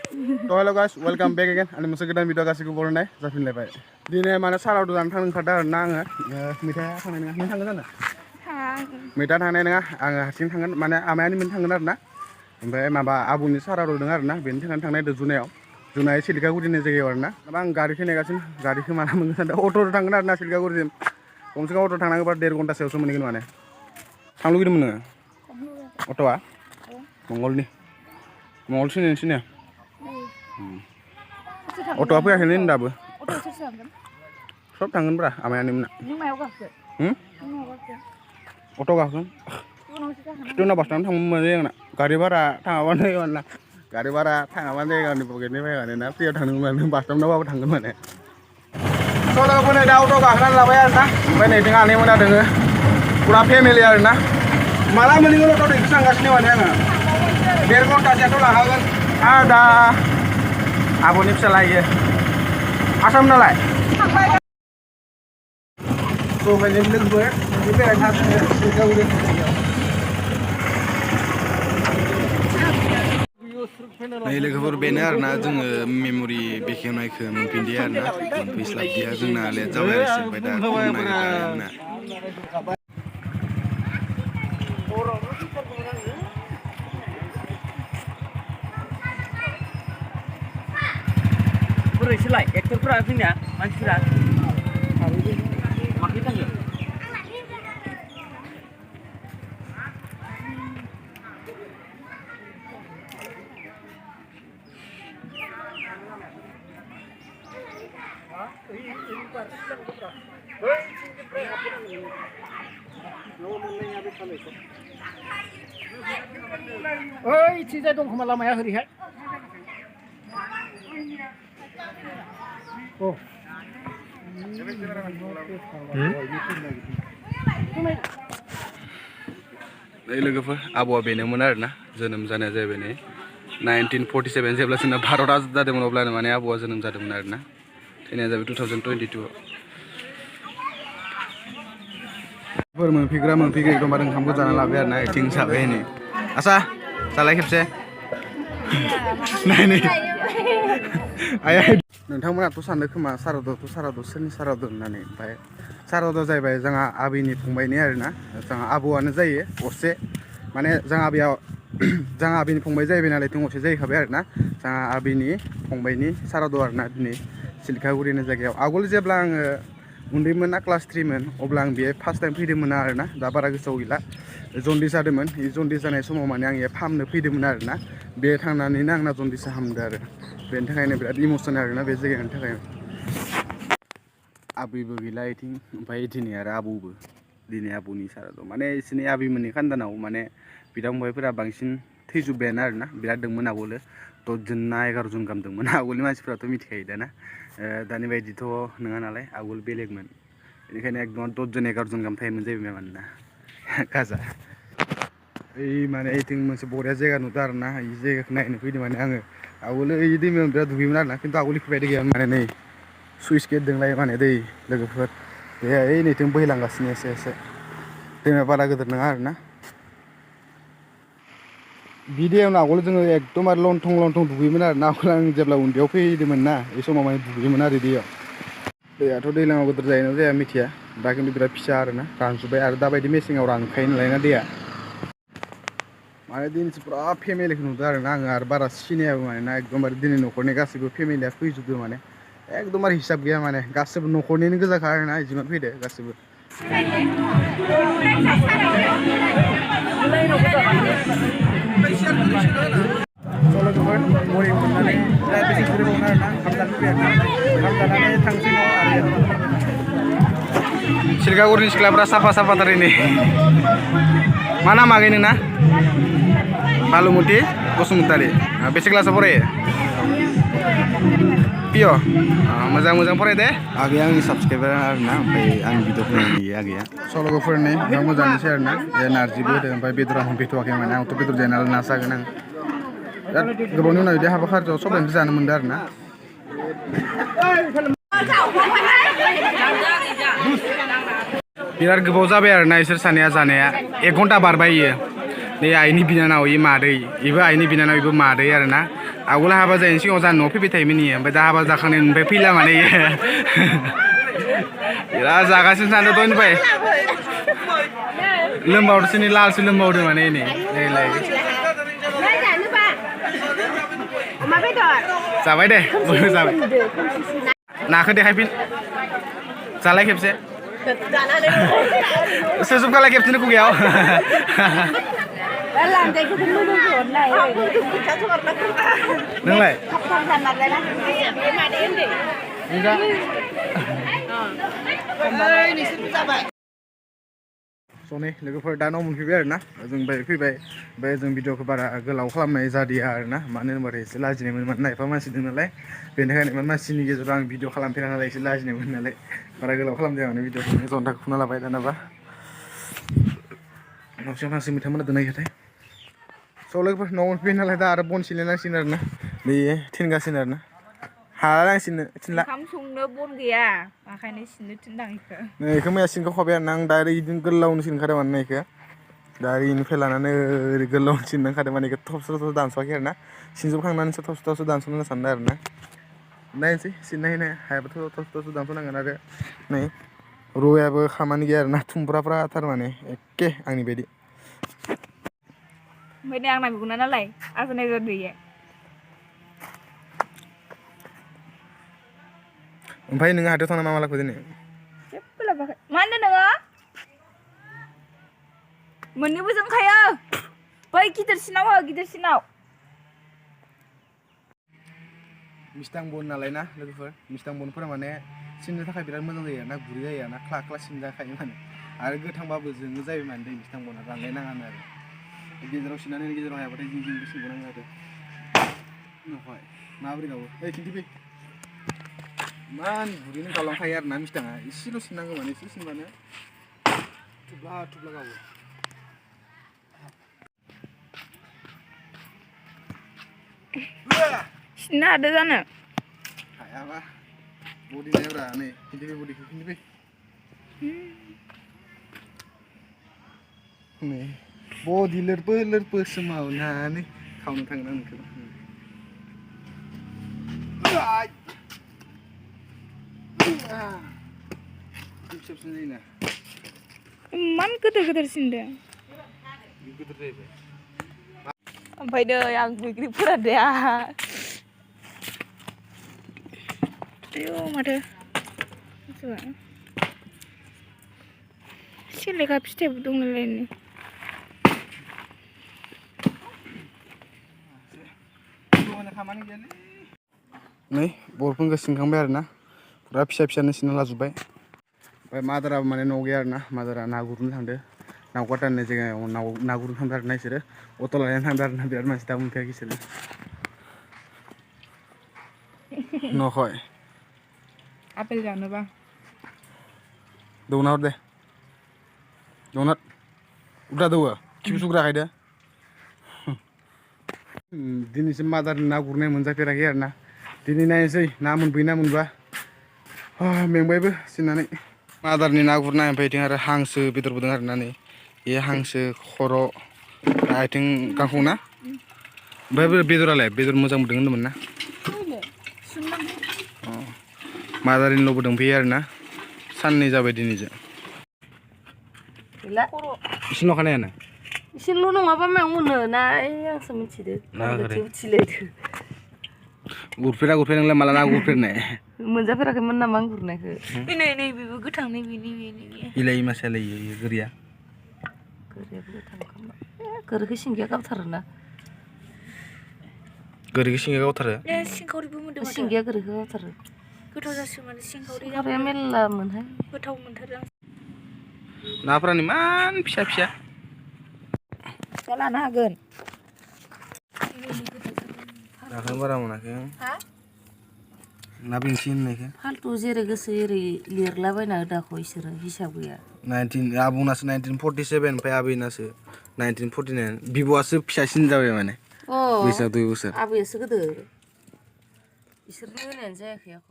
तो hello guys welcome back again आंनि मोनसे गोदान भिडिअ गासिबो बरायनाय जाफिनलायबाय दिनै माने साराव जानो थांनो ओंखारदों आरोना आङो मेथाइआ थांनाय नङा नों थांगोन जानो मेथाइआ थांनाय नङा आङो हारसिं थांगोन माने आमायानि मोन थांगोन आरोना ओमफ्राय माबा आबौनि साराव दं आरोना बेनि थाखायनो थांनाय जुनायाव जुनाया सिलिकागुरि होननाय जायगायाव आरोना आं गारिखौ नेगासिनो गारिखौ माला मोनगोन सानदों अट'जों थांगोन आरोना सिलिकागुरिसिम गंसे अट' थांनांगौबा 1.5 घन्टासोआवसो मोनहैगोन माने थांनो लुगैदोंमोन नोङो अट'आ मंगल सिनाया अट'आ फैयाखैनो दाबो सब थांगोनब्रा आमायानि मोना अट' गाखोगोन स्टेसनाव बासनानै थांनो मोजां जागोन गारि भारा थाङाबानो जायो गारि भारा थाङाबानो जायो गावनि पकेटनि बायनानै ना फ्रियाव थांनो माने बासनावबाबो थांगोन माने सल'खौ नै दा अट' गाखोनानै लाबाय आरोना ओमफ्राय नै जोंहा आनै मोना दोङो फुरा फेमिलि आरोना माला मोनहैगोन अट' दैखौ थांगासिनो माने आङो 1.5 घन्टासोआथ' लाखागोन दा आब'नि फिसाला इयो आसाम नालाय नै लोगोफोर बेनो आरोना जोङो मेम'रि बेखेवनायखौ मोनफिनदिया आरोना मोनफैस्लाबदिया जोंना लेट जाबाय आरो ओमफ्राय दा खम नागिरबाय बोरैसोलाय एक्टरफोरा जोंनिया मानसिफोरा माखै थाङो ओइ थिंजाय दं खोमा लामाया ओरैहाय नै लोगोफोर आबौआ बेनोमोन आरोना जोनोम जानाया जाहैबाय नै 1947 जेब्ला जोंना भारत आजाद जादोंमोन अब्लानो माने आबौआ जोनोम जादोंमोन आरोना थैनाया जाबाय 2022 फोर मोनफैग्रा मोनफैग्रा एकदमबारे ओंखामखौ जाना लाबाय आरोना आथिं जाबाय नै आसा जालाय खेबसे नायनै आया नोंथांमोनाथ' सानदों खोमा साराद' सोरनि साराद' होननानै ओमफ्राय साराद'आ जाहैबाय जोंहा आबैनि फंबायनि आरोना जोंहा आबौआनो जायो असे माने जोंहा आबैनि फंबाय जाहैबाय नालाय थिं असे जाहैखाबाय आरोना जोंहा आबैनि फंबायनि साराद' आरोना दिनै सिलिकागुरि होननाय जायगायाव आगोल जेब्ला आङो उन्दैमोन ना क्लास 3 मोन अब्ला आं बेहाय फार्स्ट टाइम फैदोंमोन आरोना दा बारा गोसोआव गैला जन्दिस जादोंमोन बे जन्दिस जानाय समाव माने आं फाहामनो फैदोंमोन आरोना बे थांनानैनो आंना जन्दिसा हामदों आरो बेनि थाखायनो बिराद इमसनेल आरोना बे जायगानि थाखाय आबैबो गैला इथिं ओमफ्राय दिनै आरो आबौबो दिनै आबौनि साराद' माने बिसोरनि आबैमोननि खानदानाव माने बिदा फंबायफोरा बांसिन थैजोब्बायानो आरोना बिराद दंमोन आगोलो 10 जन ना 11 जन गाहाम दंमोन आगोलनि मानसिफ्राथ' मिथिखायो दाना दानि बायदिथ' नङा नालाय आगोल बेलेगमोन बेनिखायनो एकदम 10 जन 11 जन गाहाम थायोमोन जाहैबाय मानोना गाजा ओइ माने ओइथिं मोनसे बरिया जायगा नुदों आरोना बे जायगाखौ नायनो फैदों माने आङो आगोलो ओइ दैमायाव बिराद दुगैयोमोन आरोना खिन्थु आगोलनिफोर बायदि गैयामोन माने नै सुइस गेट दंलाय माने दै लोगोफोर बे ओइ नैथिं बोहैलांगासिनो एसे दैमाया बारा गिदिर नङा आरोना बिदैयावनो आगोल जोङो एकदमबारे लंथं दुगैयोमोन आरोना आगोल आं जेब्ला उन्दैयाव फैदोंमोन ना बे समाव माने दुगैयोमोन आरो दैयाथ' दैज्लाङाव गिदिर जायोना जाया मिथिया दा खिन्थु बिराद फिसा आरोना रानजोब्बाय आरो दाबायदि मेसेङाव रानखायो नालाय ना दैया माने दिनैसो पुरा फेमिलिखौ नुदों आरोना आङो आरो बारा सिनायाबो माने ना एकदमबारे दिनै न'खरनि गासैबो फेमिलिया फैजोबदों माने एकदमबारे हिसाब गैया माने गासैबो न'खरनिनो गोजाखा आरोना इदिनो फैदो गासैबो सल'खौबो बरिं मोननानै दा बेसे गोरोबावनो आरोना ओंखाम जानो फैयाखै ओंखाम जानानै थांसै न'आव आरो सिलिकागुरिनि सिख्लाफ्रा साफा थारैनो मा नाम आगै नोंना बालुमति बसुमतारी बेसे क्लासाव फरायो पिअ मोजां फराय दे आगैया आंनि साबसक्राइबार आरोना ओमफ्राय आंनि भिडिअ नायो आगैया सल'फोरनि मोजांनोसै आरोना नारजिबो होदों ओमफ्राय बेदरा मोनफैथ'वाखै माने आंथ' बेदर जाया नालाय नासो जागोन आं बिराद गोबावनि उनाव बिदि हाबा खारियाव सबाइजों जानो मोनदों आरोना बिराद गोबाव जाबाय आरोना इसोर सानैया जानाया 1 घन्टा बारबाय इयो नै आइनि बिनानाव इ मादै इबो आइनि बिनानाव इबो मादै आरोना आवगोल हाबा जायैनि सिगाङाव जाहा न'आव फैबाय थायोमोन इयो ओमफ्राय दा हाबा जाखांनायनिफ्राय फैला माने इयो बिराद जागासिनो थानो दहायनिफ्राय लोमबावदोसोनि लालसो लोमबावदो माने नै देग्लाय जाबाय दे बयबो जाबाय नाखौ देखायफिन जालाय खेबसे सोजोबखालाय खेबसेनो खुगायाव नोंलाय सनै लोगोफोर दा न' मोनफैबाय आरोना जों फैबाय ओमफ्राय जों भिडिअखौ बारा गोलाव खालामनाय जादिया आरोना मानो होनबाथाय एसे लाजिनाय मोनो मानोना एफा मानसि दं नालाय बेनिखायनो इमान मानसिनि गेजेराव आं भिडिअ खालामफेरा नालाय एसे लाजिनाय मोनो नालाय बारा गोलाव खालामजाया माने भिडिअखौ जन्थाखौ फुना लाबाय दानाबा न'सिम फांसे मैथा दोननाय खोथाय स' लोगोफोर न'आव मोनफैबाय नालाय दा आरो बन सिनलायनांसिगोन आरोना बेयो थिनगासिनो आरोना हालांसिनो थिनला ओंखाम संनो बन गैया ओंखायनो सिननो थिनदां इखो नै इखौ मैया सिनखावखाबाय आरोना आं दा ओरै इदिनो गोलावनो सिनखादों माने इखौ दा इनिफ्राय लानानै ओरै गोलावनो सिननो ओंखारदों माने इखौ थबस्र' दानस'वाखै आरोना सिनजोबखांनानैसो थबस्र' दानस'नो सानदों आरोना नायनोसै सिननो हायाबाथ' थबस्र' दानस'नांगोन आरो नै रयाबो खामानि गैया आरोना थुमफ्राफ्रा थारमाने एखे आंनि बायदि ओमफ्राय नै आंना बिबोनां नालाय आजोनाय जादो इयो ओमफ्राय नोङो हाथायाव थांना मा लाबोखो दिनै जेबो लाबोआखै मा होनदों नोङो मोननैबो जोंखायो बै गिदिरसिनाव हो गिदिरसिनाव मिस्टां बन नालाय ना लोगोफोर मिस्टां बनफोरा माने सिननो थाखाय बिराद मोजां जायो आरोना गुरै जायो आरोना ख्ला ख्ला सिनजाखायो माने आरो गोथांबाबो जोङो जायो माने दै मिस्टां बना रानलायनाङानो आरो गेजेराव सिननानै गेजेराव हायाबाथाय जिं जिंबो सिनबावनांगौ आरो न'हाय माबोरै गावो ओइ खिन्थिफै इमान गुरैनो गावलांखायो आरोना मिस्टाङा एसेल' सिननांगौ माने एसे सिनबानो थुब्ला थुब्ला गावो सिननो हादो जानो हायाबा बडि नायब्रा नै खिन्थिफै बडिखौ खिन्थिफै नै बडि लोरबो लोरबो सोमावनानै खावनो थांगोन आं नोंखौ फिसा जायोना इमान गिदिर गिदिर सिनदों गिदिर जाहैबाय ओमफ्राय नै आं बैग्रिफोरा दे आयौ माथो सिलेखा फिथाइबो दं नालाय नै बरफोरखौ सिनखांबाय आरोना फुरा फिसा फिसानो सिनना लाजोब्बाय ओमफ्राय मादाराबो माने न'आव गैया आरोना मादारा ना गुरनो थांदो नावकाटा होननाय जायगायाव ना गुरनो थांदों आरोना बिसोरो अट' लानानै थांदों आरोना बिराद मानसि दा मोनफैयाखै बिसोरो न'खय आपेल जानोबा दौना हर दे दौना उद्रा दौवो खिबु सुग्रा खायदो दिनैसिम मादारनि ना गुरनाय मोनजाफेराखै आरोना दिनै नायनोसै ना मोनबोयो ना मोनबा मेंबायबो सिननानै मादारनि ना गुरनाय ओमफ्राय बिथिं आरो हांसो बेदरबो दं आरोना नै बे हांसो खर' आथिं गांखं ना ओमफ्राय बेदरालाय बेदर मोजांबो दं होनदोंमोन ना मादारनि न'बो दंफैयो आरोना साननै जाबाय दिनैजों इसिल' खानायानो इसेल' नङाबा मायाव मोनो ना आंसो मिथिदो गुरफेरा नोंलाय माला ना गुरफेरनाय मोनजाफेराखैमोन नामा आं गुरनायखौ नै नै बेबो गोथां नै बेनि इलाय मासेयालाय गोरिया गोरियाबो गोथां गोरिखौ सिंगिया गावथारोना गोरिखौ सिंगिया गावथारो सिंखावरिबो मोनदों सिंगिया गोरिखौ गावथारो गोथाव जासिगोन माने सिंखावरिया मेरला मोनहाय गोथाव मोनथारो नाफोरानो इमान फिसा फिसा दा लानो हागोन नाखौनो बारा मोनाखै ना बेंसि होननायखौ फाल्थु जेरै गोसो एरै लिरलाबायना होदाखौ इसोरो हिसाब गैया आबौनासो 1947 ओमफ्राय आबैनासो 1949 बिब'आसो फिसासिन जाबाय माने बैसोआ 2 बोसोर आबैयासो गोदो इसोरनि होनायानो जायाखै आख'